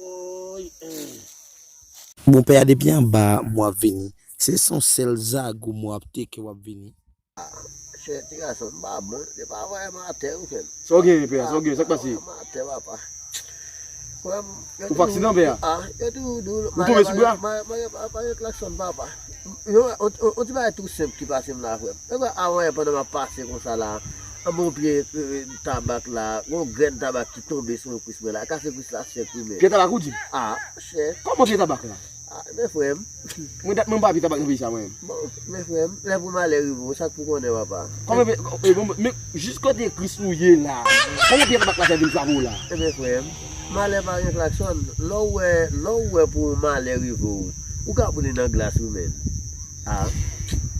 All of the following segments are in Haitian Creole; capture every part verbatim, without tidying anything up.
Oy, eh. Bon, pè a, depi anba mwen ap vini. Se son sèl zago mwen ap teke w ap vini. Chè, ti gason, m pa bon. Se pa vrèman atè ou fè m. Sa w genyen, pè a? Sa w genyen? Sa k pase? Vrèman atè, papa. Frè m, yo toujou di, a, yo toujou di, ou tonbe sou bra? Malè pa gen klakson, papa. Yon, yon, yon, yon ti bagay tou senp ki pase m la, frè m. Mwen kwè avan yè pandan m ap pase konsa la, anba yon pye, eh, tabak la, yon grenn tabak ki tonbe sou yon kwis mwen la, kase kwis la sèk, wi, men. Pye tabak ou di? A, chè. Kòman pye tabak la? A, men frè m. Mwen dat mwen pa pye tabak nan peyi sa, mwen menm. Bon, men frè m, lè pou malè rive w, sa k pou konnen, papa. Kòman pye, e, bon, men jis kote kwis ou ye la, kòman pye tabak la fè vin frape w la? Ebyen, frè m, malè pa gen klakson. Lè w wè, lè w wè pou yon malè rive w, ou ka boule nan glas, wi, men. A.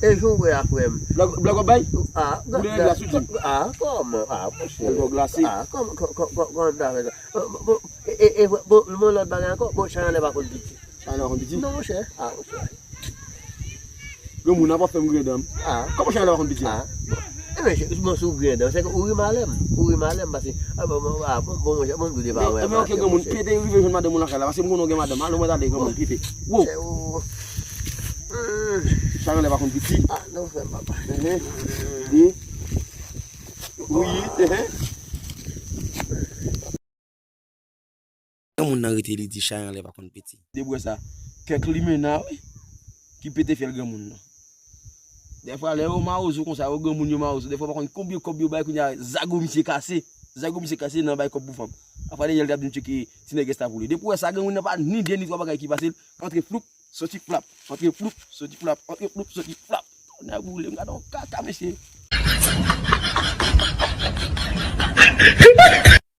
E jan w wè a, frè m. Blag, blag w ap bay? A, boule nan glas, ou di? A, kòman? A, monchè. Alkòl glase. A, kòman, kò-, kò-, kò-, kòman m ta fè sa? Bon, bon, e, e, e, bon, bon, lòt bagay ankò. Bon, chay anlè pa konn piti. Chay anlè pa konn piti? Non, monchè. A, monchè. Granmoun, nan pa fè m griyen dan m. A. Kòman chay anlè pa konn piti a? A. Bon. Ebyen, se, bon, si w griyen dan m, se ke ou ri malè m. Ou ri malè m, paske, a, bon, bon, a, bon, bon, monchè, bon, m di w depi avan. Ebyen, ok, granmoun, pete rive jwenn madanm ou lakay la, paske m konnen w gen madanm. Alo, mwen tande granmoun, pete. Wo! Chay anlè pa konn piti. A, non, frè m, papa. Wi, granmoun nan rete li di chay anlè pa konn piti. Depi w wè sa, kèk limena, wi, ki pete fyèl granmoun nan. Dèfwa, lè yo mawozo konsa, yo granmoun yo mawozo, dèfwa, pa konn konbyen kòb yo bay, kounye a, zago misye kase. Zago misye kase nan bay kòb pou fanm. Afwa dèyè l t ap di misye ke ti nèg esta pou li. Depi w wè sa, granmoun nan pa ni de ni twa bagay ki pase l, antre floup, soti flap, antre floup, soti flap, antre floup, soti flap. Tonnè boule m, gade yon kaka, mesye.